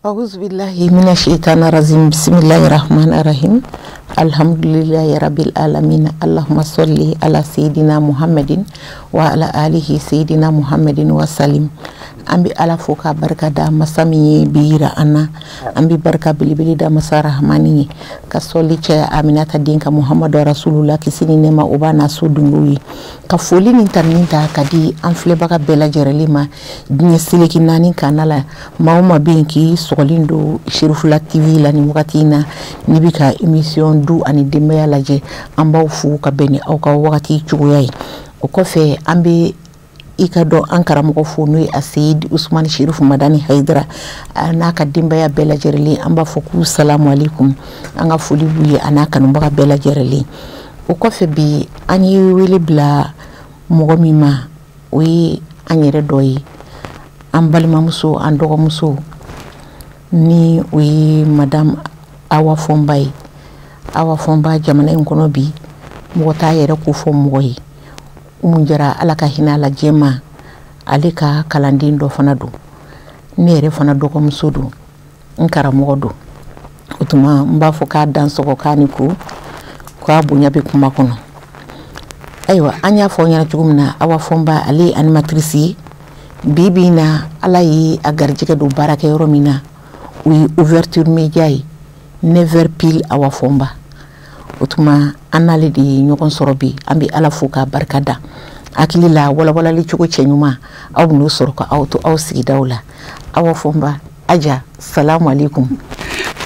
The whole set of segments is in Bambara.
Auzubillahi mina shaitani rajim. Bismillahir rahmanir rahim. Alhamdulillahi rabbil alamin. Allahumma salli ala sayyidina Muhammadin wa ala alihi sayyidina Muhammadin wa salim. An bɛ Ala fo ka barika da masa min ye bi yira an na. An bɛ barika belebele da masa Rahmani ye, ka sɔli caya Aminata den ka Muhamadu Rasulullah, kisi ni nɛɛma o b'a n'a so dungew ye. Ka foli ni tanuni ta ka di an filɛbaga bɛɛ lajɛlen ma diɲɛ seleke naani kana la. Maa o maa bɛ yen k'i sɔgɔlen don Cherifula TV la nin wagati in na, n'i bɛ ka émission du ani denbaya lajɛ, an b'aw fo ka bɛn ni aw ka wagati cogoya ye. O kɔfɛ, an bɛ i ka dɔn an karamɔgɔ fo, n'o ye Aseyid Usumani Sherifu Madani Hayidara n'a ka denbaya bɛɛ lajɛlen. An b'a fɔ k'u salamu aleykum. An ka foli b'u ye a n'a kanubaga bɛɛ lajɛlen. O kɔfɛ, bi an ye wele bila mɔgɔ min ma, o ye an yɛrɛ dɔ ye, an balimamuso, an dɔgɔmuso, ni o ye Madame Awa Fɔnba ye. Awa Fɔnba, jamana in kɔnɔ bi, mɔgɔ t'a yɛrɛ ko fɔ mɔgɔ ye. Umu Jara, Ala ka hinɛ a la jɛma, ale ka kalanden dɔ fana don, ne yɛrɛ fana dɔgɔmuso don, n karamɔgɔ don. O tuma n b'a fɔ k'a dansɔgɔ, k'a ni ko, k'a bonya bɛ kuma kɔnɔ. Ayiwa, an y'a fɔ aw ɲɛna cogo min na, Awa Fɔnba, ale ye animatrice ye. Bi bi in na, Ala ye a garijɛgɛ don baarakɛyɔrɔ min na, o ye Ouverture Média ye, 9h pile. Awa Fɔnba, o tuma an n'ale de ye ɲɔgɔn sɔrɔ bi. An bɛ Ala fo k'a barika da. Hakili la, walawalali cogo cɛ ɲuman, aw bɛn'o sɔrɔ ka aw to aw sigidaw la. Awa Fɔnba Aja, salamu aleykum.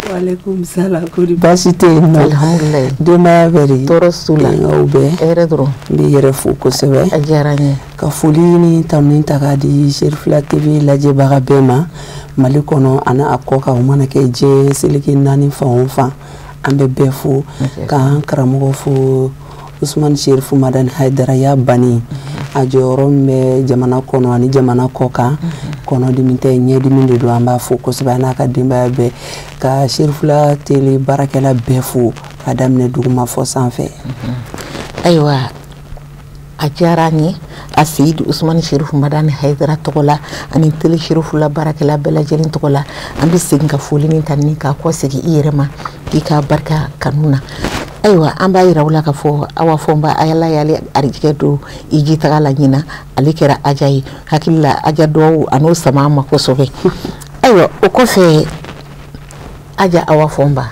Waaleykum salam. Kori baasi tɛ yen nɔ? Alhamdulilayi. Denbaya bɛ di? Tɔɔrɔ s'u la. Aw bɛɛ. Hɛrɛ dɔrɔn. N bɛ yɛrɛ fo kosɛbɛ. A diyara n ye. Ka foli ni tanuni ta k'a di Cherifula TV lajɛbaga bɛɛ ma, Mali kɔnɔ ani a kɔ kan. O mana kɛ diɲɛ seleke naani fan o fan, an bɛ bɛɛ fo, k'an karamɔgɔ fo, Usumani Sherifu Madani Hayidara ya bani, a jɔyɔrɔ min bɛ jamana kɔnɔ ani jamana kɔ kan, kɔnɔdimi tɛ, ɲɛdimi de don. An b'a fo kosɛbɛ, a n'a ka denbaya bɛɛ, ka Cherifula Télé baarakɛla bɛɛ fo, k'a daminɛ duguma fɔ sanfɛ. Ayiwa, a diyara an ye. A Seyidi Usumani Sherifu Madani Hayidara tɔgɔ la ani Télé Cherifula baarakɛla bɛɛ lajɛlen tɔgɔ la, an bɛ segin ka foli ni tanuni k'a kɔ segin i yɛrɛ ma, k'i ka barika kanu na. Ayiwa, an b'a yira u la k'a fɔ Awa Fɔnba, Ala y'ale arijigɛ don i ji taga la ɲina, ale kɛra Aja ye. Hakili la, Aja dɔw a n'o sama ma kosɛbɛ. Ayiwa, o kɔfɛ, Aja Awa Fɔnba,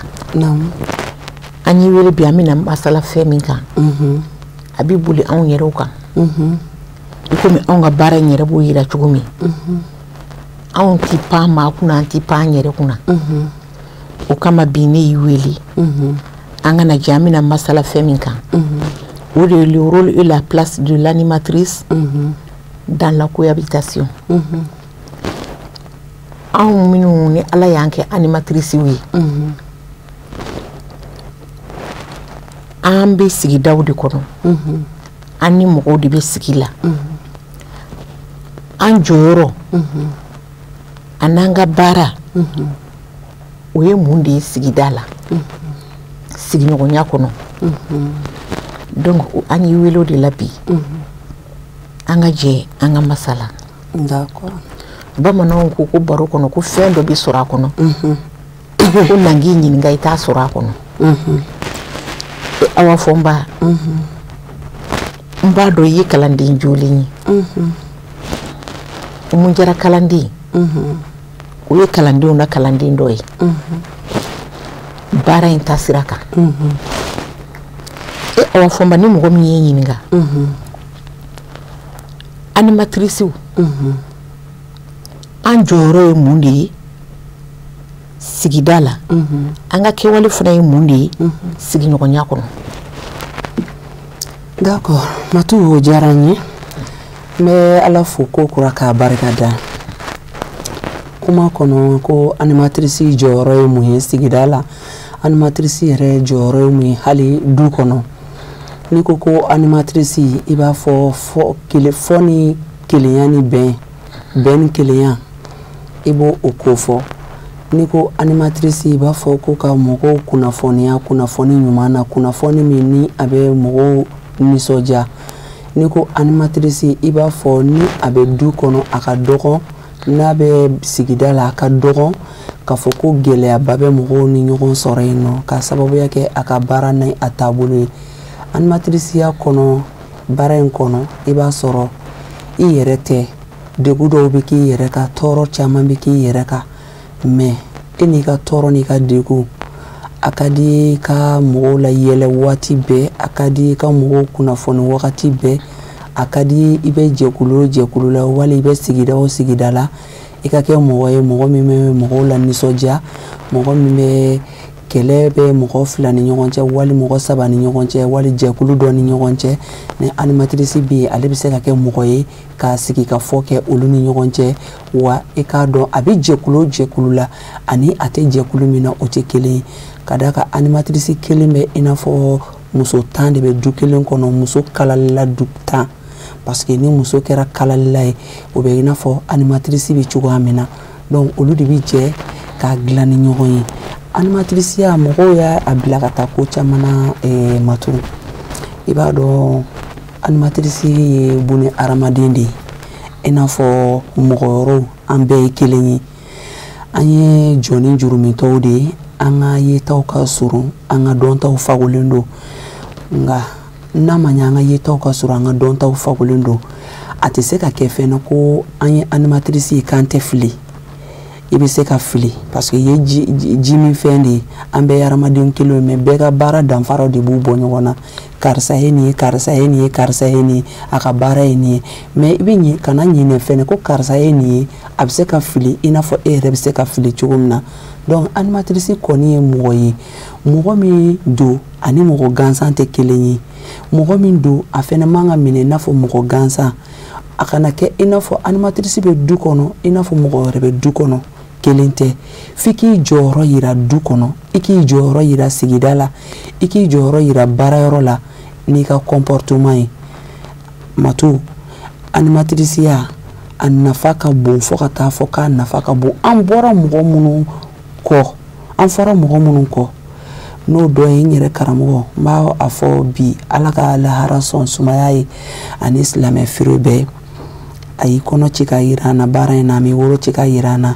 an y'i wele bi, an bɛna masala fɛn min kan, a bɛ boli anw yɛrɛw kan, i komi anw ka baara in yɛrɛ b'o yira cogo min. Anw ti pan maa kunna, an ti pan an yɛrɛ kunna. O kama bi ne y'i wele, an ka na jɛ, an bɛna masala fɛn min kan, o de ye le rôle et la place de l'animatrice dans la cohabitation. Anw minnu ni Ala y'an kɛ animatrice ye, an bɛ sigidaw de kɔnɔ, an ni mɔgɔw de bɛ sigi la. An jɔyɔrɔ a n'an ka baara, o ye mun de ye sigida la, sigiɲɔgɔnya kɔnɔ? Donc an y'i wele o de la bi, an ka jɛ an ka masala. Bamananw ko ko baro kɔnɔ, ko fɛn dɔ bɛ sɔrɔ a kɔnɔ, ko na k'i ɲininka, i t'a sɔrɔ a kɔnɔ. Awa Fɔnba, n b'a dɔn i ye kalanden jolen ye. Umu Jara kalanden, o ye kalandenw na kalanden dɔ ye baara in taasira kan. E Awa Fɔnba, ni mɔgɔ min y'i ɲininka, animatrice, an jɔyɔrɔ ye mun de ye sigida la? An ka kɛwale fana ye mun de ye sigiɲɔgɔnya kɔnɔ? D'accord, Matu, o diyara n ye. N bɛ Ala fo ko kura k'a barika da. Kuma kɔnɔ ko animatrice jɔyɔrɔ ye mun ye sigida la, animatrice yɛrɛ jɔyɔrɔ ye mun ye hali du kɔnɔ? N'i ko ko animatrice, i b'a fɔ fɔ kele fɔ ni kelenya ni bɛn, bɛn ni kelenya, i b'o o ko fɔ. N'i ko animatrice, i b'a fɔ ko ka mɔgɔw kunnafoniya kunnafoni ɲuman na, kunnafoni min ni a bɛ mɔgɔw nisɔndiya. N'i ko animatrice, i b'a fɔ ni a bɛ du kɔnɔ, a ka dɔgɔ. N'a bɛ sigida la, a ka dɔgɔn k'a fɔ ko gɛlɛyaba bɛ mɔgɔw ni ɲɔgɔn sɔrɔ yen nɔ, k'a sababuya kɛ a ka baara ni a taabolo ye. Animatriceya kɔnɔ, baara in kɔnɔ, i b'a sɔrɔ i yɛrɛ tɛ, degun dɔw bɛ k'i yɛrɛ kan, tɔɔrɔ caman bɛ k'i yɛrɛ kan, mais e n'i ka tɔɔrɔ n'i ka degun, a ka di i ka mɔgɔw la yɛlɛ waati bɛɛ, a ka di i ka mɔgɔw kunnafoni wagati bɛɛ, a ka di i bɛ jɛkulu o jɛkulu la, wali i bɛ sigida o sigida la, i ka kɛ mɔgɔ ye, mɔgɔ min bɛ mɔgɔw la nisɔndiya, mɔgɔ min bɛ kɛlɛ bɛ mɔgɔ fila ni ɲɔgɔn cɛ, wali mɔgɔ saba ni ɲɔgɔn cɛ, wali jɛkulu dɔ ni ɲɔgɔn cɛ. Ni animatrice bɛ yen, ale bɛ se ka kɛ mɔgɔ ye k'a sigi ka fɔ kɛ olu ni ɲɔgɔn cɛ. Wa i k'a dɔn, a bɛ jɛkulu o jɛkulu la ani a tɛ jɛkulu min na, o tɛ kelen ye, ka d'a kan animatrice kelen bɛ i n'a fɔ muso 10 de bɛ du kelen kɔnɔ, muso kalalila du 10, parce que ni muso kɛra kalalila ye, o bɛ i n'a fɔ animatrice bɛ cogoya min na. Donc olu de bɛ jɛ k'a dilan ni ɲɔgɔn ye. Animatriceya, mɔgɔw y'a bila ka taa ko caman na. Matu, i b'a dɔn, animatrice ye buni hadamaden de ye, i n'a fɔ mɔgɔ wɛrɛw, an bɛɛ ye kelen ye. An ye jɔnni jurumitɔw de ye, an ka yetaw ka surun, an ka dɔntaw fagolen don. Nka n'a ma ɲɛ an ka yetaw ka surun, an ka dɔntaw fagolen don, a tɛ se ka kɛ fɛn na ko an ye animatrice ye k'an tɛ fili. I bɛ se ka fili, parce que i ye ji min fɛn de ye, an bɛɛ ye hadamaden kelen ye, mais bɛɛ ka baara danfara de b'u bɔ ɲɔgɔn na. Karisa ye nin ye, karisa ye nin ye, karisa ye nin ye, a ka baara ye nin ye. Mais i bɛ kana ɲinɛ fɛnɛ ko karisa ye nin ye, a bɛ se ka fili i n'a fɔ e yɛrɛ bɛ se ka fili cogo min na. Donc animatrice kɔni ye mɔgɔ ye, mɔgɔ min don ani mɔgɔ gansan tɛ kelen ye. Mɔgɔ min don, a fɛnɛ man ka minɛ i n'a fɔ mɔgɔ gansan. A kana kɛ i n'a fɔ animatrice bɛ du kɔnɔ i n'a fɔ mɔgɔ wɛrɛ bɛ du kɔnɔ, kelen tɛ. F'i k'i jɔyɔrɔ yira du kɔnɔ, i k'i jɔyɔrɔ yira sigida la, i k'i jɔyɔrɔ yira baarayɔrɔ la n'i ka comportement ye. Matu, animatriceya a nafa ka bon fo ka taa fɔ k'a nafa ka bon. An bɔra mɔgɔ minnu kɔ, an fɔra mɔgɔ minnu kɔ, n'o dɔ ye n yɛrɛ karamɔgɔ, n b'a a fɔ bi, Ala ka lahara sɔn sumaya ye ani silamɛ fere bɛɛ. A y'i kɔnɔ ci ka yira an na baara in na, a m'i woro ci ka yira an na.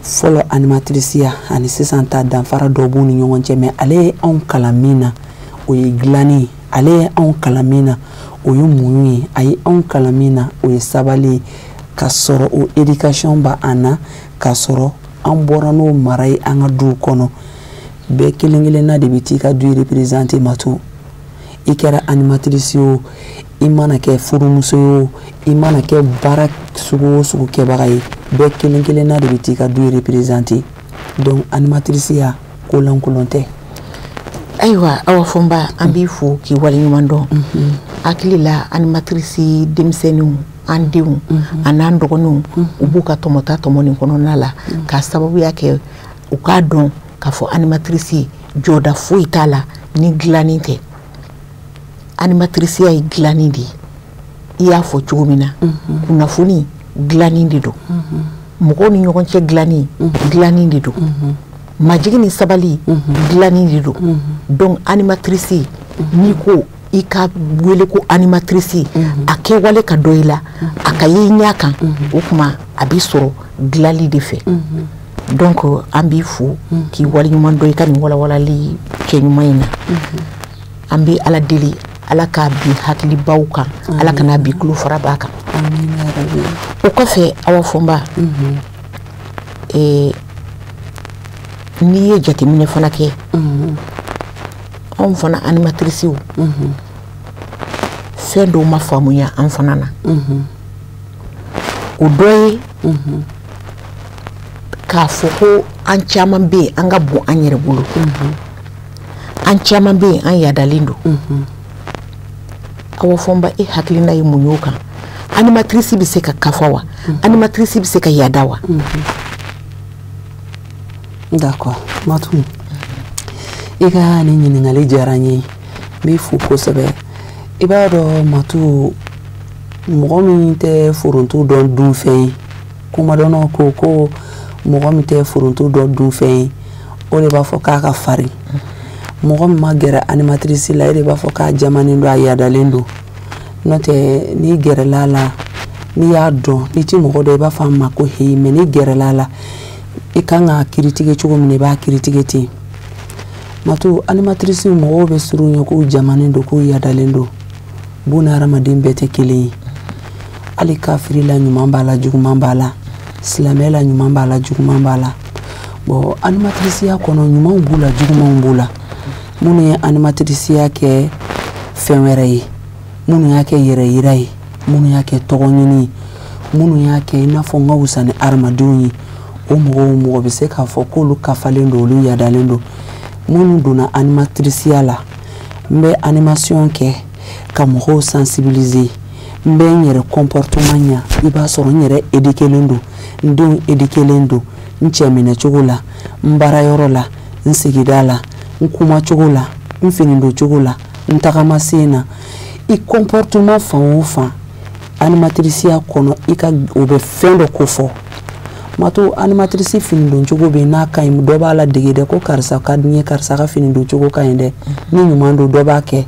Fɔlɔ animatriceya ani sisan ta, danfara dɔ b'u ni ɲɔgɔn cɛ, mais ale ye anw kalan min na, o ye dilanni ye. Ale ye anw kalan min na, o ye muɲu ye. A ye anw kalan min na, o ye sabali ye. Ka sɔrɔ o éducation b'an na, ka sɔrɔ an bɔra n'o mara ye an ka duw kɔnɔ. Bɛɛ kelen kelenna de bɛ t'i ka du représenter. Matu, i kɛra animatrice ye o, i mana kɛ furumuso ye o, i mana kɛ baara sugu o sugu kɛbaga ye, bɛɛ kelen kelenna de bɛ t'i ka du représenter. Donc animatrice ya, ko lankolon tɛ. Ayiwa, Awa Fɔnba, an b'i fo k'i waleɲuman dɔn. Hakili la, animatrice denmisɛnninw, an denw an'an dɔgɔninw, u b'u ka tɔmɔta tɔmɔ nin kɔnɔna la, k'a sababuya kɛ u k'a dɔn k'a fɔ animatrice jɔda foyi t'a la ni dilanni tɛ. Animatriceya ye dilanni de ye. I y'a fɔ cogo min na, kunnafoni dilanni de don, mɔgɔw ni ɲɔgɔn cɛ dilanni, dilanni de don, majigin ni sabali, dilanni de don. Donc animatrice, n'i ko i ka wele ko animatrice, a kɛwale ka dɔ i la, a ka ye i ɲɛ kan, o tuma a b'i sɔrɔ dilanli de fɛ. Donc an b'i fo k'i waleɲuman dɔn i ka nin walawalali cɛɲuman in na. An bɛ Ala deli, Ala k'a bin hakilibaw kan, Ala kana bin tulo faraba kan. O kɔfɛ, Awa Fɔnba, n'i ye jateminɛ fana kɛ, anw fana animatricew, fɛn dɔw ma faamuya an fana na. O dɔ ye k'a fɔ ko an caman bɛ yen, an ka bon an yɛrɛ bolo, an caman bɛ yen, an yadalen don. Awa Fɔnba, e hakilina ye mun y'o kan? Animatrice bɛ se ka kafa wa? Animatrice bɛ se ka yada wa? D'accord, Matu, i ka nin ɲininkali diyara n ye, n b'i fo kosɛbɛ. I b'a dɔn, Matu, mɔgɔ min tɛ foronto dɔn dunfɛn ye, kumadɔnnaw ko ko mɔgɔ min tɛ foronto dɔn dunfɛn ye, o de b'a fɔ k'a ka farin. Mɔgɔ min ma gɛrɛ animatrice la, e de b'a fɔ k'a jamanen don, a yadalen don. N'o tɛ, n'i gɛrɛla a la, N'i y'a dɔn, n'i ti mɔgɔ dɔn, i b'a fɔ a ma ko heyi, mais n'i gɛrɛla a la, i kan k'a critiquer cogo min na, i b'a critiquer ten. Matu, animatrice, mɔgɔw bɛ siran u ɲɛ k'u jamanen don, k'u yadalen don. Buna hadamaden bɛɛ tɛ kelen ye. Hali kafiri la, ɲuman b'a la, juguman b'a la. Silamɛ la, ɲuman b'a la, juguman b'a la. Bon, animatriceya kɔnɔ, ɲumanw b'u la, jugumanw b'u la. Minnu ye animatriceya kɛ fɛn wɛrɛ ye, minnu y'a kɛ yɛrɛ yira ye, minnu y'a kɛ tɔgɔ ɲini ye, minnu y'a kɛ i n'a fɔ n ka wusa ni hadamadenw ye, o mɔgɔw, mɔgɔ bɛ se k'a fɔ k'olu kafalen don, olu yadalen don. Minnu donna animatriceya la, n bɛ animation kɛ ka mɔgɔw sensibiliser, n bɛ n yɛrɛ comportement ɲa, i b'a sɔrɔ n yɛrɛ éduquélen don, n denw éduquélen don, n cɛ minɛcogo la, n baarayɔrɔ la, n sigida la, n kumacogo la, n finidoncogo la, n tagamasen na, i comportement fan o fan animatriceya kɔnɔ, i ka o bɛ fɛn dɔ ko fɔ. Mato, animatrice finidoncogo bɛ yen, n'a ka ɲi, dɔ b'a la dege dɛ, ko karisa ka di n ye, karisa ka finidoncogo ka ɲi dɛ. Ni ɲuman don, dɔ b'a kɛ,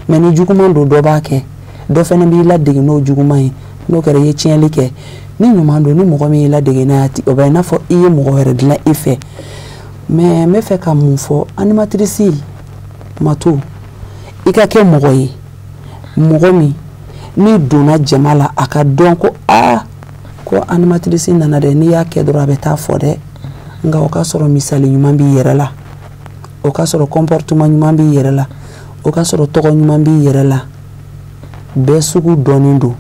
mais ni juguman don, dɔ b'a kɛ, dɔ fana b'i ladege n'o juguman ye. N'o kɛra, i ye tiɲɛli kɛ. Ni ɲuman don, ni mɔgɔ min y'i ladege n'a ye, o bɛ i n'a fɔ i ye mɔgɔ wɛrɛ dilan i fɛ. Mais n bɛ fɛ ka mun fɔ? Animatrice Mato, i ka kɛ mɔgɔ ye, mɔgɔ min n'i donna jama la, a ka dɔn ko aa, ko animatrice nana dɛ. N'i y'a kɛ dɔrɔn, a bɛ taa fɔ dɛ. Nka o ka sɔrɔ misali ɲuman b'i yɛrɛ la, o ka sɔrɔ comportement ɲuman b'i yɛrɛ la, o ka sɔrɔ tɔgɔ ɲuman b'i yɛrɛ la. Bɛɛ sugu dɔnnen don,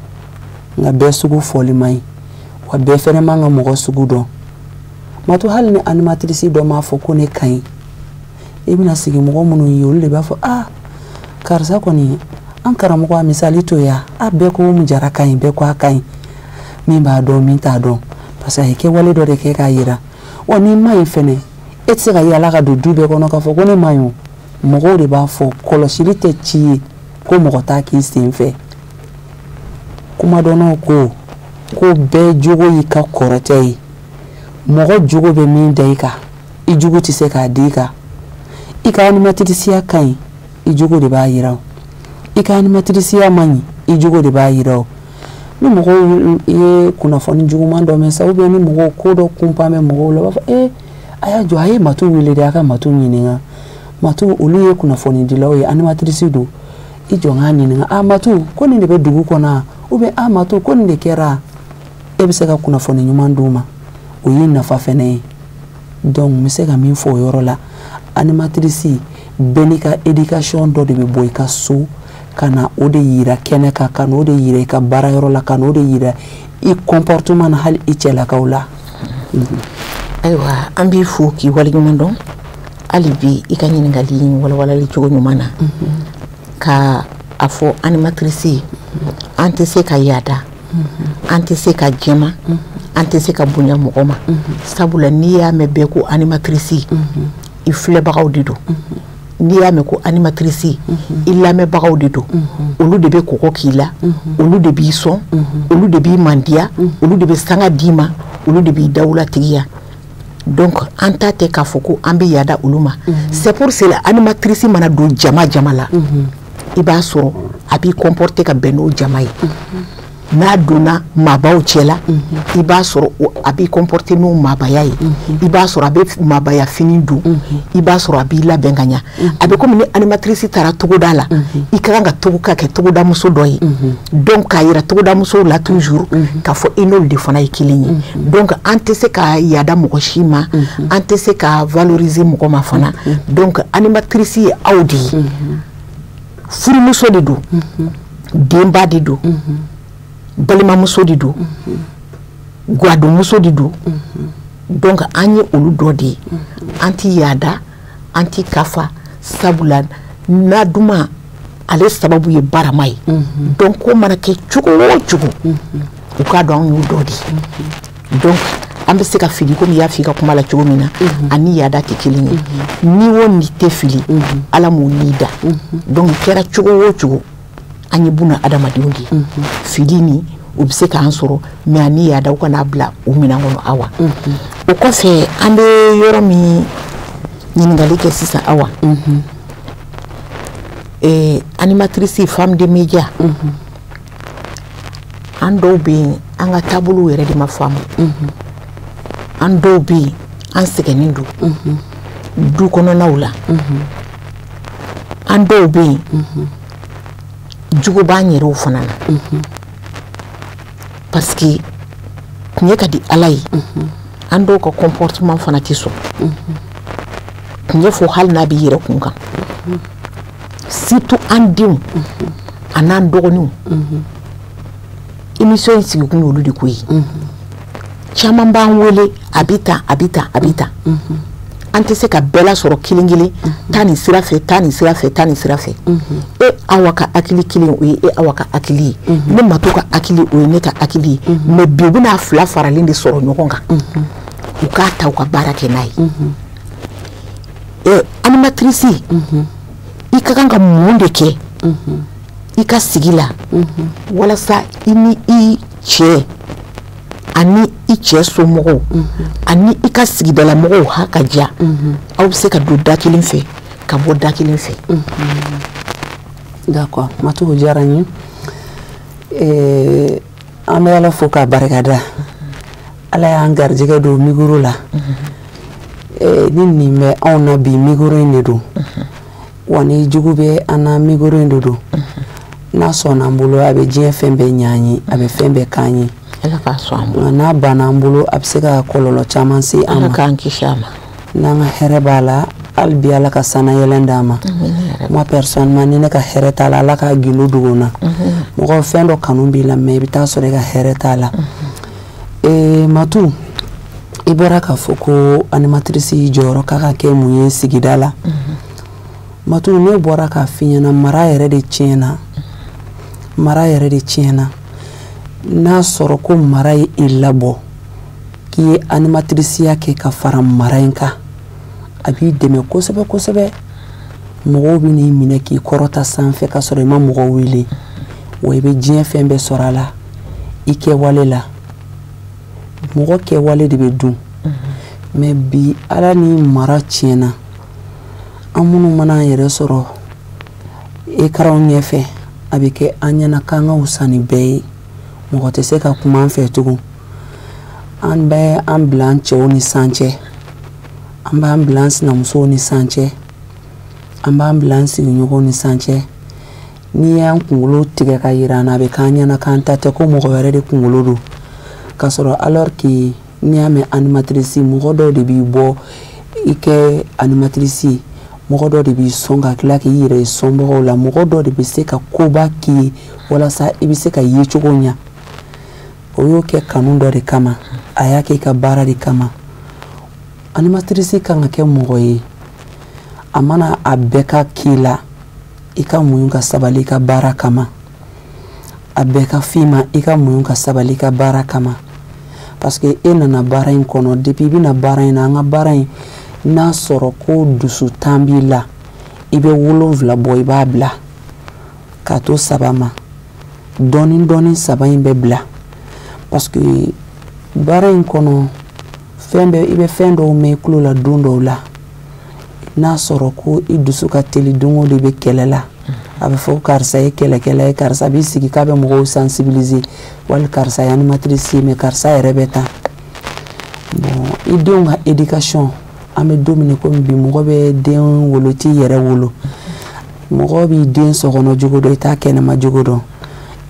nka bɛɛ sugu fɔli man ɲi wa. Bɛɛ fɛnɛ man ka mɔgɔ sugu dɔn. Mato, hali ni animatrice dɔ m'a fɔ ko ne ka ɲi, i bɛna sigi mɔgɔ minnu ye, olu de b'a fɔ: aa, karisa kɔni, an karamɔgɔ, a misali to yan a bɛɛ ko Umu Jara ka ɲi, bɛɛ ko a ka ɲi. Min b'a dɔn, min t'a dɔn, parce que a ye kɛwale dɔ de kɛ k'a yira. Wa n'i ma ɲi fɛnɛ, e tɛ se ka yala ka don du bɛɛ kɔnɔ k'a fɔ ko ne ma ɲi. O mɔgɔw de b'a fɔ. Kɔlɔsili tɛ ci ye ko mɔgɔ t'a k'i sen fɛ. Kumadɔnnaw ko ko bɛɛ jogo y'i ka kɔrɔtɛ ye. Mɔgɔ jogo bɛ min da i kan, i jogo tɛ se k'a di i kan. I ka animatriceya ka ɲi, i jogo de b'a yira. O i ka animatriceya man ɲi, i jogo de b'a yira. O ni mɔgɔw ye kunnafoni juguman dɔ mɛn sa, ou bien ni mɔgɔw ko dɔ kunpan bɛ mɔgɔw la, u b'a fɔ: ee, a y'a jɔ, a ye Matu wele dɛ, a ka Matu ɲininka. Matu, olu ye kunnafonidilaw ye, animatrice don, i jɔ n k'a ɲininka: a Matu, ko nin de bɛ dugu kɔnɔ, ou bien a Matu, ko nin de kɛra. E bɛ se ka kunnafoni ɲuman d'u ma, o ye nafa fɛnɛ ye. Donc n bɛ se ka min fɔ o yɔrɔ la, animatrice bɛɛ n'i ka éducation dɔ de bɛ bɔ i ka so ka na o de yira kɛnɛ kan, ka n'o de yira i ka baarayɔrɔ la, ka n'o de yira i comportement na, hali i cɛlakaw la. Ayiwa, an b'i fo k'i waleɲuman dɔn hali bi i ka ɲininkali in walawalali cogo ɲuman na, ka a fɔ animatrice, an tɛ se ka yaada, an tɛ se ka jɛma, an tɛ se ka bonya mɔgɔ ma, sabula n'i y'a mɛn bɛɛ ko animatrice, i filɛbagaw de don. N'i y'a mɛn ko animatrice, i lamɛnbagaw de don. Olu de bɛ kɔgɔ k'i la, olu de b'i sɔn, olu de b'i mandiya, olu de bɛ sanga d'i ma, olu de b'i dawulatigiya. Donc an ta tɛ k'a fɔ ko an bɛ yaada olu ma. C'est pour cela, animatrice mana don jama jama la, i b'a sɔrɔ a b'i comporter ka bɛn n'o jama ye. N'a donna maabaw cɛ la, i b'a sɔrɔ a b'i comporter n'o maabaya ye. I b'a sɔrɔ a bɛ maabaya fini don, i b'a sɔrɔ a b'i labɛn ka ɲa. A bɛ komi ni animatrice taara togoda la, i ka kan ka togo ka kɛ togodamuso dɔ ye. Donc k'a yira togodamusow la toujours k'a fɔ i n'olu de fana ye kelen ye. Donc an tɛ se ka yaada mɔgɔ si ma, an tɛ se ka valoriser mɔgɔ ma fana. Donc animatrice ye aw de ye. Furumuso de don, denba de don, balimamuso de don, gadonmuso de don. Donc an ye olu dɔ de ye. An ti yaada, an ti kafa, sabula na duman ale sababu ye barama ye. Donc ko mana kɛ cogo o cogo, u k'a dɔn an y'u dɔ de ye. Donc an bɛ se ka fili, komi i y'a fɔ i ka kuma la cogo min na, ani yaada tɛ kelen ye. Ni o ni tɛ fili, Ala m'o ni da. Donc kɛra cogo o cogo, an ye buna adamadenw de ye. Fili ni o bɛ se k'an sɔrɔ, mais ani yaada, u kana bila o minɛn kɔnɔ. Awa, o kɔfɛ, an bɛ yɔrɔ min ɲininkali kɛ sisan, awa, animatrice, femme de média, an dɔw bɛ yen, an An ka taabolow yɛrɛ de ma faamu. An dɔw bɛ yen, an sɛgɛnnen don du kɔnɔnaw la. An dɔw bɛ yen, jugu b'an yɛrɛw fana na, parce que tiɲɛ ka di Ala ye, an dɔw ka comportement fana tɛ sɔn tiɲɛ fɔ, hali n'a b'i yɛrɛ kun kan, surtout an denw a n'an dɔgɔninw. Émission in sigikun y'olu de ko ye. Caman b'an wele, a bɛ tan, a bɛ tan, a bɛ tan. An tɛ se ka bɛɛ lasɔrɔ kelen kelen. Taa nin sira fɛ, taa nin sira fɛ, taa nin sira fɛ. E Awa ka hakili kelen, o ye e Awa ka hakili ye. Ne Matu ka hakili, o ye ne ka hakili ye. Mais bi, u bɛna fila faralen de sɔrɔ ɲɔgɔn kan, u k'a ta, u ka baara kɛ n'a ye. Animatrice, i ka kan ka mun de kɛ i ka sigi la walasa i ni i cɛ ani i cɛ somɔgɔw ani i ka sigidalamɔgɔw ha ka diya, aw bɛ se ka don da kelen fɛ ka bɔ da kelen fɛ? D'accord, Matu, o diyara n ye. An bɛ Ala fo k'a barikada. Ala y'an garijɛgɛ don micro la. Ni nin bɛ anw na bi, micro in de don wa. Ni jugu bɛ an na, micro in de don. N'a sɔnna an bolo, a bɛ diɲɛ fɛn bɛɛ ɲɛ an ye, a bɛ fɛn bɛɛ k'an ye. Ala k'a sɔn an bolo. Nka n'a banna an bolo, a bɛ se ka kɔlɔlɔ caman se an Ala ma. k'an kisi a ma. N'an ka hɛrɛ b'a la, hali bi Ala ka sanayɛlɛn d'an ma. Moi personnellement, ni ne ka hɛrɛ t'a la, Ala ka gindo dogo n na. Mɔgɔ fɛn dɔ kanu b'i la, mais i bɛ taa sɔrɔ i ka hɛrɛ t'a la. Matu, i bɔra k'a fɔ ko animatrice jɔyɔrɔ ka ka kɛ mun ye sigida la. Matu, ne bɔra k'a f'i ɲɛna, mara yɛrɛ de tiɲɛna, mara yɛrɛ de tiɲɛna. N'a sɔrɔ ko mara ye i labɔ k'i ye animatriceya kɛ ka fara mara in kan, a b'i dɛmɛ kosɛbɛ kosɛbɛ. Mɔgɔw bɛ n'i minɛ k'i kɔrɔta sanfɛ ka sɔrɔ i ma mɔgɔ wele wa. I bɛ diɲɛ fɛn bɛɛ sɔrɔ a la i kɛwale la. Mɔgɔ kɛwale de bɛ dun. Mais bi, Ala ni mara tiɲɛna, an minnu mana an yɛrɛ sɔrɔ écran ɲɛfɛ, a bɛ kɛ an ɲɛna k'an ka wusa ni bɛɛ ye. Mɔgɔ tɛ se ka kuma an fɛ tugun. An bɛ an bila an cɛw ni san cɛ, an b'an bila an sinamusow ni san cɛ, an b'an bila an sigiɲɔgɔnw ni san cɛ. N'i y'an kunkolo tigɛ ka yira an na, a bɛ k'an ɲɛna k'an ta tɛ, ko mɔgɔ wɛrɛ de kunkolo don, k'a sɔrɔ alors que n'i y'a mɛn animatrice, mɔgɔ dɔw de b'i bɔ i kɛ animatrice ye, mɔgɔ dɔ de b'i sɔn ka tila k'i yɛrɛ ye sɔnbagaw la, mɔgɔ dɔ de bɛ se ka koba k'i ye walasa i bɛ se ka yecogo ɲa. O y'o kɛ kanu dɔ de kama, a y'a kɛ i ka baara de kama. Animatrice kan ka kɛ mɔgɔ ye, a mana a bɛɛ ka k'i la, i ka muɲu ka sabali i ka baara kama. A bɛɛ ka f'i ma, i ka muɲu ka sabali i ka baara kama, parce que e nana baara in kɔnɔ. Depuis i bɛna baara in na, an ka baara in, n'a sɔrɔ ko dusu tan b'i la, i bɛ 7 bɔ, i b'a bila k'a to 3 ma. Dɔɔni dɔɔni, 3 in bɛ bila, parce que baara in kɔnɔ, fɛn bɛɛ, i bɛ fɛn dɔw mɛn i tulo la don dɔw la. N'a sɔrɔ ko i dusu ka teli, don o don i bɛ kɛlɛ la, a bɛ fɔ ko karisa ye kɛlɛkɛla ye, karisa b'i sigi k'a bɛ mɔgɔw sensibiliser, wali karisa ye animatrice ye, mais karisa yɛrɛ bɛ tan. Bon, i denw ka éducation, an bɛ don min na komi bi, mɔgɔ bɛ den wolo t'i yɛrɛ wolo. Mɔgɔ b'i den sokɔnɔ jogo dɔn, i t'a kɛnɛma jogo dɔn.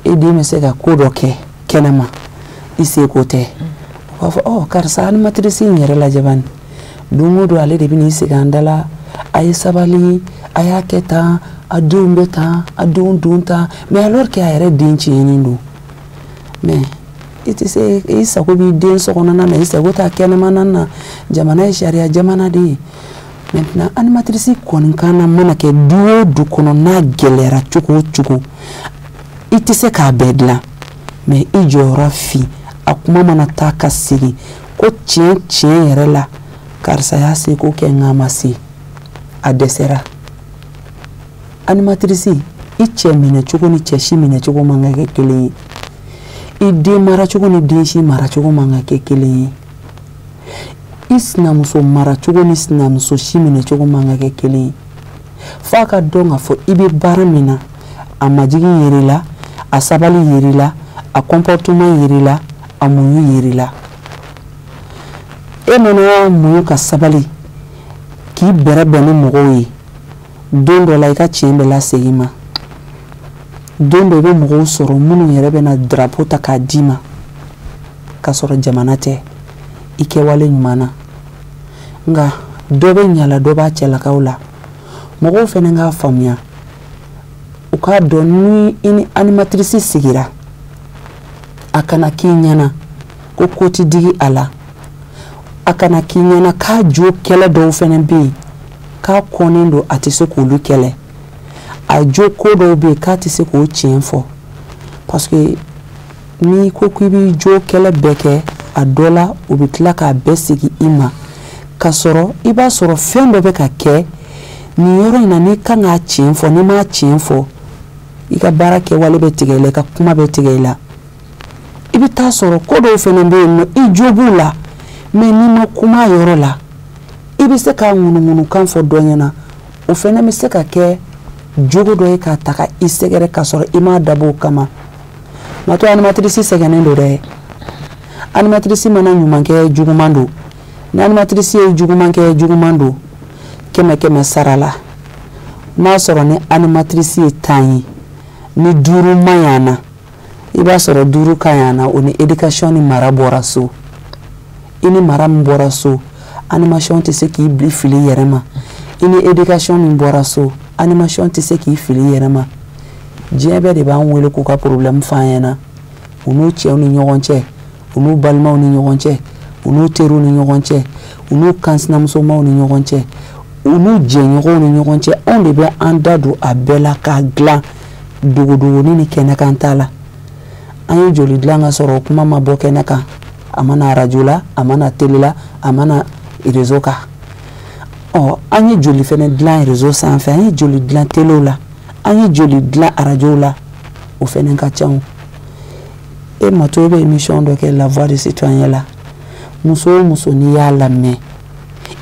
E den bɛ se ka ko dɔ kɛ kɛnɛma, i seko tɛ. U b'a fɔ ɔ karisa animatrice in yɛrɛ lajɛ bani, don o don ale de bɛ n'i sigi an da la, a ye sabali, a y'a kɛ tan, a denw bɛ tan, a denw don tan. Mais alors que a yɛrɛ den tiɲɛnen don. Mais i tɛ se, i sago b'i den sokɔnɔna na, i sago t'a kɛnɛmana na. Jamana ye sariya jamana de ye. Maintenant, animatrice kɔni kan na mana kɛ du o du kɔnɔ, n'a gɛlɛyara cogo o cogo, i tɛ se k'a bɛɛ dilan, mais i jɔyɔrɔ fi. A kuma mana taa ka segin ko tiɲɛ tiɲɛ yɛrɛ la, karisa y'a seko kɛ, nka a ma se, a dɛsɛra. Animatrice, i cɛ minɛ cogo ni cɛ si minɛ cogo man ka kɛ kelen ye, i den mara cogo ni den si mara cogo man ka kɛ kelen ye, i sinamuso mara cogo ni sinamuso si minɛ cogo man ka kɛ kelen ye. F'a ka dɔn k'a fɔ i bɛ baara min na, a majigin yer'i la, a sabali yer'i la, a comportement yer'i la. A muɲu yir'i la. E mana muɲu ka sabali k'i bɛrɛbɛn ni mɔgɔw ye, don dɔ la i ka tiɲɛ bɛ lasegin i ma. Don dɔ i bɛ mɔgɔw sɔrɔ minnu yɛrɛ bɛ na drapeau ta k'a d'i ma k'a sɔrɔ jamana tɛ i kɛwale ɲuman na. Nka dɔ bɛ ɲa la, dɔ b'a cɛlakaw la. Mɔgɔw fana k'a faamuya, u k'a dɔn ni i ni animatrice sigira, a kana k'i ɲɛna ko ko ti digi a la, a kana k'i ɲɛna k'a jo kɛlɛ dɔw fana bɛ yen k'a kɔnnen don, a tɛ se k'olu kɛlɛ, a jo ko dɔw bɛ yen k'a tɛ se k'o tiɲɛ fɔ, parce que n'i ko k'i b'i jo kɛlɛ bɛɛ kɛ, a dɔ la u bɛ tila k'a bɛɛ segin i ma, k'a sɔrɔ i b'a sɔrɔ fɛn dɔ bɛ ka kɛ nin yɔrɔ in na, n'i kan k'a tiɲɛ fɔ, n'i m'a tiɲɛ fɔ, i ka baara kɛwale bɛ tigɛ i la, i ka kuma bɛ tigɛ i la. I bɛ taa sɔrɔ ko dɔw fana bɛ yen nɔ, i jo b'u la, mais n'i ma kuma a yɔrɔ la, i bɛ se k'a ŋunuŋunukan fɔ dɔ ɲɛna, o fana bɛ se ka kɛ jogo dɔ ye k'a ta ka i sɛgɛrɛ k'a sɔrɔ i m'a dabɔ o kama. Mato, animatrice sɛgɛnnen don dɛ. Animatrice mana ɲuman kɛ, juguman don. Ni animatrice ye juguman kɛ, juguman don. 100 100 sara la, n'a sɔrɔ ni animatrice ye 10 ye, ni 5 ma ɲi a na, i b'a sɔrɔ 5 ka ɲi a na. O ni éducation ni mara bɔra so. I ni mara min bɔra so, animation tɛ se k'i bili fili yɛrɛ ma. I ni éducation min bɔra so, animation tɛ se k'i fili yɛrɛ ma. Diɲɛ bɛɛ de b'an wele k'u ka problème f'an ɲɛna, u n'u cɛw ni ɲɔgɔn cɛ, u n'u balimaw ni ɲɔgɔn cɛ, u n'u teriw ni ɲɔgɔn cɛ, u n'u kansinamusomaw ni ɲɔgɔn cɛ, u n'u jɛɲɔgɔnw ni ɲɔgɔn cɛ. Anw de bɛ an da don a bɛɛ la k'a dilan dogodogoni ni kɛnɛkan t'a la. An ye joli dilan ka sɔrɔ o kuma ma bɔ kɛnɛ kan, a ma na arajo la, a ma na télé la, a ma na réseau kan. Ɔ, an ye joli fɛnɛ dilan réseau sanfɛ, an ye joli dilan téléw la, an ye joli dilan arajow la, o fɛnɛ ka ca. O e Mato, e bɛ émission dɔ kɛ La Voix des Citoyens la. Muso o muso, n'i y'a lamɛn,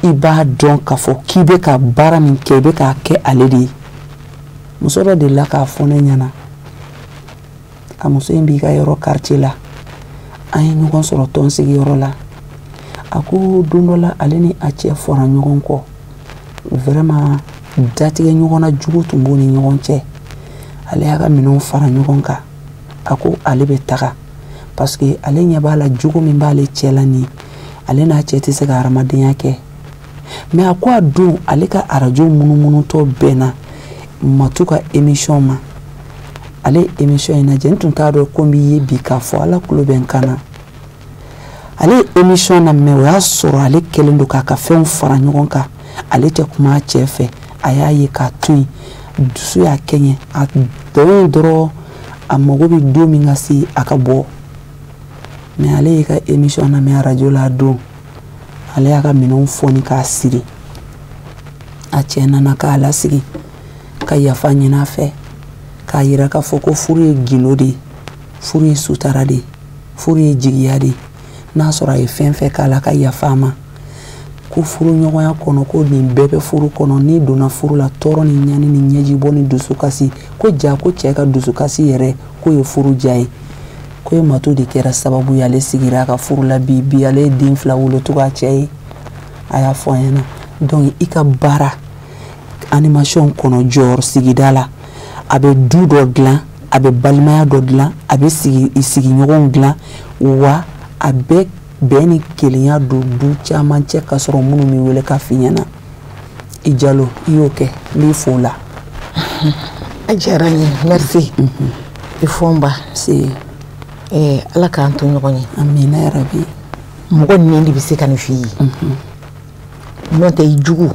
i b'a dɔn k'a fɔ k'i bɛ ka baara min kɛ, i bɛ k'a kɛ ale de ye. Muso dɔ delila k'a fɔ ne ɲɛna, a muso in b'i ka yɔrɔ quartier la, an ye ɲɔgɔn sɔrɔ tɔn sigiyɔrɔ la. A ko don dɔ la, ale ni a cɛ fɔra ɲɔgɔn kɔ, vraiment datigɛ ɲɔgɔnna jugu tun b'u ni ɲɔgɔn cɛ. Ale y'a ka minɛnw fara ɲɔgɔn kan, a ko ale bɛ taga, parce que ale ɲɛ b'a la jogo min b'ale cɛ la nin, ale n'a cɛ tɛ se ka hadamadenya kɛ. Mais a ko a don, ale ka arajo munumunutɔ bɛnna Matu ka émission ma. Ale ye émission in lajɛ, n tun t'a dɔn ko n b'i ye bi k'a fɔ, Ala tulo bɛ n kan na. Ale ye émission na, mais o y'a sɔrɔ ale kɛlen don k'a ka fɛnw fara ɲɔgɔn kan, ale tɛ kuma a cɛ fɛ. A y'a ye k'a to yen, dusu y'a kɛɲɛ, a dɔn dɔrɔn a mago bɛ don min ka se a ka bɔ. Mais ale y'i ka émission lamɛn arajo la a don, ale y'a ka minɛnw fɔni k'a siri. A cɛ nana k'a lasigi ka yafa ɲini a fɛ, k'a yira k'a fɔ ko furu ye gindo de ye, furu ye sutara de ye, furu ye jigiya de ye. N'a sɔrɔ a ye fɛn fɛn k'a la, ka yafa a ma. Ko furu ɲɔgɔnya kɔnɔ, ko nin bɛɛ bɛ furu kɔnɔ. N'i donna furu la, tɔɔrɔ ni ɲani ni ɲɛjibɔ ni dusukasi, ko ja ko cɛ ka dusukasi yɛrɛ k'o ye furu diya ye. Ko ye Matu de kɛra sababu ye ale sigira a ka furu la bi. Bi ale ye den 2 wolo tugun a cɛ ye. A y'a fɔ an ɲɛna. Donc i ka baara animation kɔnɔ, jɔyɔrɔ sigida la, a bɛ du dɔ dilan, a bɛ balimaya dɔ dilan, a bɛ sigi sigiɲɔgɔnw dilan, wa a bɛ bɛn ni kelenya don du caman cɛ, k'a sɔrɔ minnu b'i wele k'a f'i ɲɛna. I Jalo, i y'o kɛ, n b'i fo o la. A diyara n ye, merci. I fɔ n ba. Se. Ala k'an to ɲɔgɔn ye. Amina yarabi. Mɔgɔ nin de bɛ se ka nin f'i ye, n'o tɛ i jugu,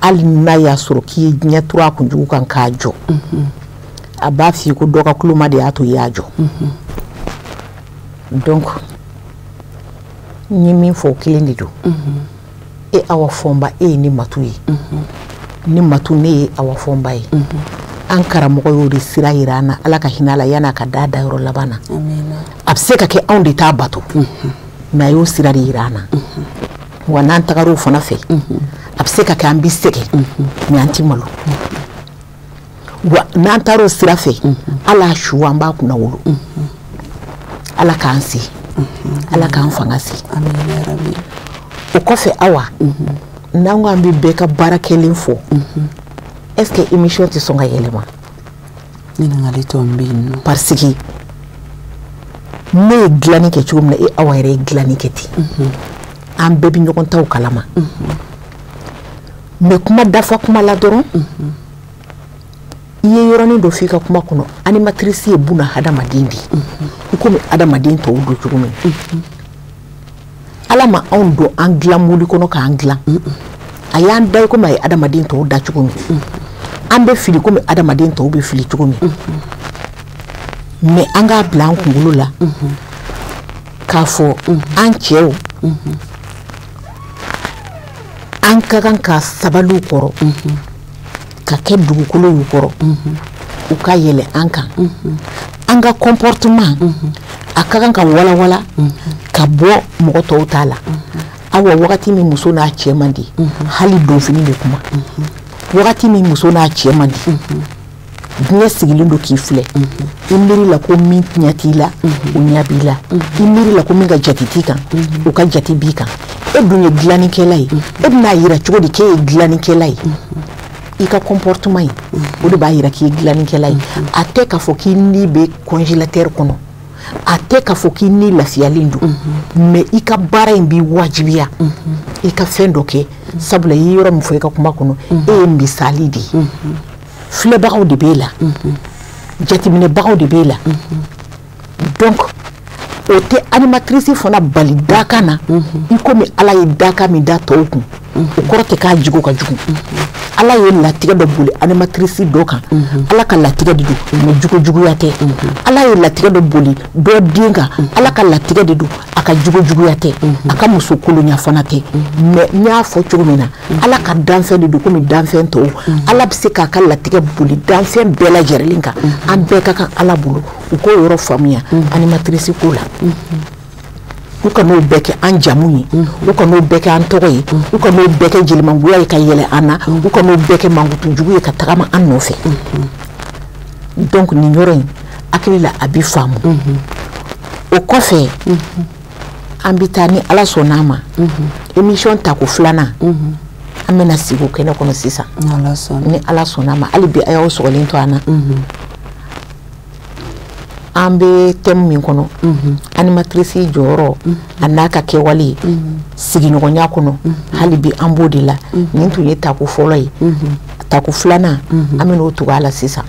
hali n'a y'a sɔrɔ k'i ye diɲɛ turu a kunjugu kan k'a jɔ, a b'a f'i ye ko dɔ ka kuloma de y'a to i y'a jɔ. Donc n ye min fɔ, o kelen de don. E Awa Fɔnba, e ye ne Matu ye, ne Matu, ne ye Awa Fɔnba ye. An karamɔgɔ y'o de sira yira an na, Ala ka hinɛ a la, yan'a ka da dayɔrɔ laban na. A bɛ se ka kɛ anw de t'a bato, mais a y'o sira de yira an na. Wa n'an tagar'o fana fɛ, a bɛ se ka kɛ an bɛ sɛgɛn, mais an ti malo. Wa n'an taar'o sira fɛ, hali a su an b'a kunna wolo. Ala k'an se, Ala k'an fanga se. O kɔfɛ Awa, n'an ko an bɛ bɛɛ ka baara kɛlen fɔ, est-ce que émission tɛ sɔn ka yɛlɛma? Ɲininkali tɔ bɛ yen nɔ. Parce que ne ye dilanni kɛ cogo min na, e Awa yɛrɛ ye dilanni kɛ ten, an bɛɛ bɛ ɲɔgɔn taw kalama. Mais kuma dafa kuma la dɔrɔn, i ye yɔrɔnin dɔ f'i ka kuma kɔnɔ, animatrice ye buna hadamaden de ye, i komi hadamaden tɔw don cogo min. Ala ma anw don an dilan mobili kɔnɔ k'an dilan, a y'an da i komi a ye hadamaden tɔw da cogo min. An bɛ fili komi hadamaden tɔw bɛ fili cogo min. Mais an k'a bila an kunkolo la k'a fɔ an cɛw, an ka kan ka sabali u kɔrɔ, ka kɛ dugukolo y'u kɔrɔ, u ka yɛlɛ an kan. An ka comportement a ka kan ka walawala ka bɔ mɔgɔ tɔw ta la. Awa, wagati min muso n'a cɛ man di, hali donfini bɛ kuma. Wagati min muso n'a cɛ man di, diɲɛ sigilen don k'i filɛ. I miiri la ko min ɲɛ t'i la, o ɲɛ b'i la. I miiri la ko min ka jate t'i kan, o ka jate b'i kan. E dun ye dilannikɛla ye, e bɛn'a yira cogo di k'e ye dilannikɛla ye? I ka comportement ye, o de b'a yira k'i ye dilannikɛla ye. A tɛ k'a fɔ k'i ni bɛ congélateur kɔnɔ, a tɛ k'a fɔ k'i ni lafiyalen don, mais i ka baara in b'i wajibiya i ka fɛn dɔ kɛ. Sabula i ye yɔrɔ min fɔ i ka kuma kɔnɔ, e ye misali de ye, filɛbagaw de b'e la, jateminɛbagaw de b'e la. Donc o tɛ animatrice fana bali dakan na, i komi Ala ye dakan min da tɔw kun, o kɔrɔ tɛ k'a jogo ka jugu. Ala ye latigɛ dɔ boli animatrice dɔ kan, Ala ka latigɛ de don, mais jogo juguya tɛ. Ala ye latigɛ dɔ boli dɔ den kan, Ala ka latigɛ de don, a ka jogo juguya tɛ, a ka muso kolonya fana tɛ. Mais n y'a fɔ cogo min na, Ala ka danfɛn de don komi danfɛn tɔw. Ala bɛ se k'a ka latigɛ boli danfɛn bɛɛ lajɛlen kan, an bɛɛ ka kan Ala bolo. U k'o yɔrɔ faamuya animatrice ko la. U ka n'o bɛɛ kɛ an jamu ye, u ka n'o bɛɛ kɛ an tɔgɔ ye, u ka n'o bɛɛ kɛ jelimangoya ye ka yɛlɛ an na, u ka n'o bɛɛ kɛ mankutujugu ye ka tagama an nɔfɛ. Donc nin yɔrɔ in hakili la, a bɛ faamu. O kɔfɛ, an bɛ taa ni Ala sɔnn'a ma, émission tako filanan, an bɛna sigi o kɛnɛ kɔnɔ sisan ni Ala sɔnn'a ma. Hali bi a y'aw sɔgɔlen to an na. An bɛ thème min kɔnɔ, animatrice jɔyɔrɔ a n'a ka kɛwale sigiɲɔgɔnya kɔnɔ, hali bi an b'o de la. Nin tun ye tako fɔlɔ ye, tako filanan an bɛ n'o tugu a la sisan.